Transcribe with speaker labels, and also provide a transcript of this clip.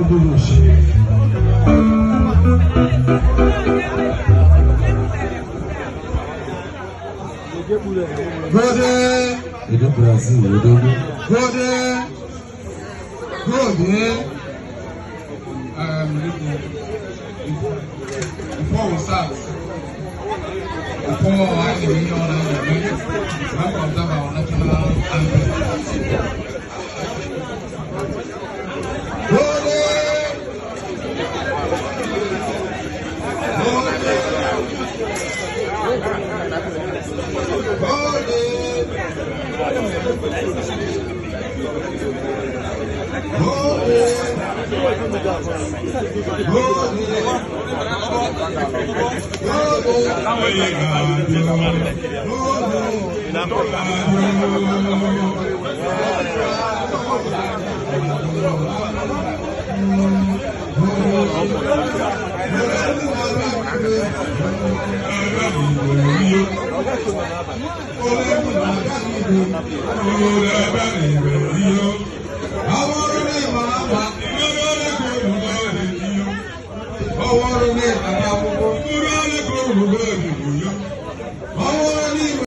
Speaker 1: Obodo. Gode,
Speaker 2: Edo Brazil, Odogwu.
Speaker 1: gode, gode.
Speaker 3: Before we start, before I even know that we have to observe our national anthem.
Speaker 1: Gode, gode, gode, gode, gode,